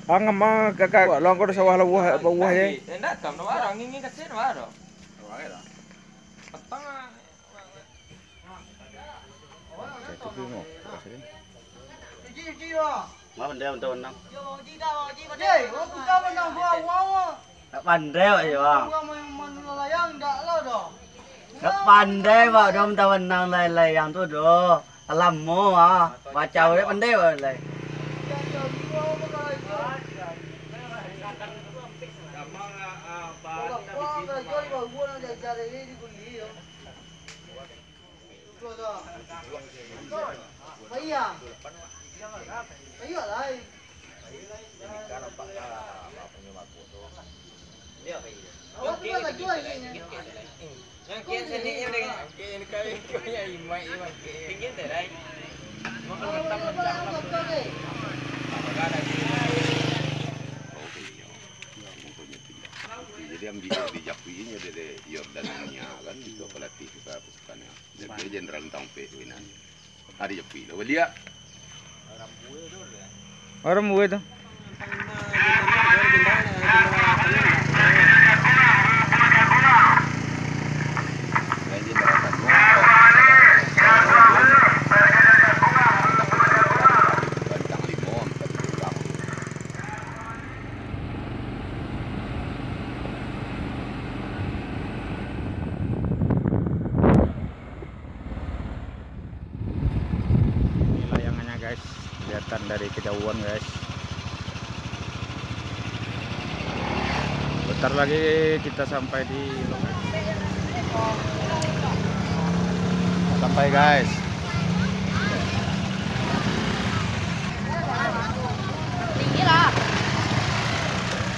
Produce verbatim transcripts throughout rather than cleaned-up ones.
Ang ama kakak, luang ko sawah lawah, bawah je. Ndak tahu, ndak ada, angin, angin kasihan, ndak ada. Petang, ah. Mak pandai minta menang. Nak pandai awak je, bang. Nak pandai awak doh minta menang lai-lai yang tu doh. Lamo ah, baca awak pandai awak lai. Jadi ambiak dijapuik inyo dari Yordan Nia kan, itu pelatih kita pasukannya. Jadi dia jenderal Tampek tu inan. Hari japuik lah baliak. Orang buai tu. Ini layangannya, guys, kelihatan dari kejauhan, guys. Bentar lagi kita sampai di lokasi. Sampai, guys.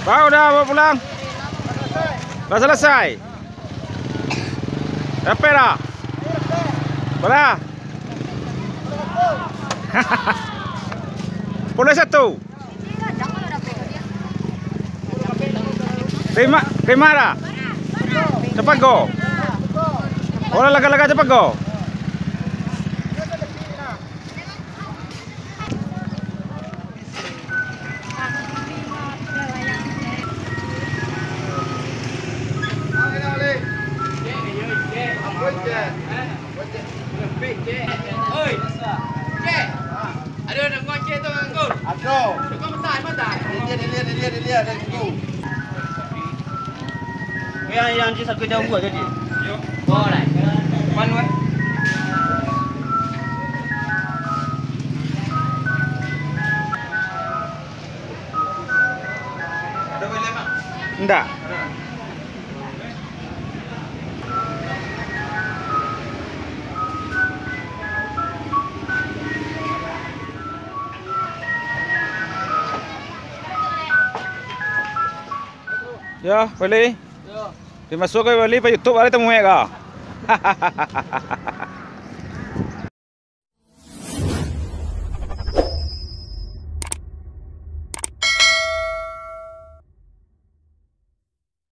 Bang, udah mau pulang? Udah selesai? Dapek dah? Bara? Puluah satu. Terima, terima dah. Cepat go. Bola laga-laga cepat go. Oi, cek. Ado nak ngocek tu, Angku? Ado. Tengok mata, mata. Dilihat, dilihat, dilihat, dilihat, ada tu. Yang, yang di saku jauh buat tadi. Yo. Boleh. Mana, eh? Ndak. Yo, Feli. Yo. Dimasuak ka Feli pa YouTube, ari tamuek ka.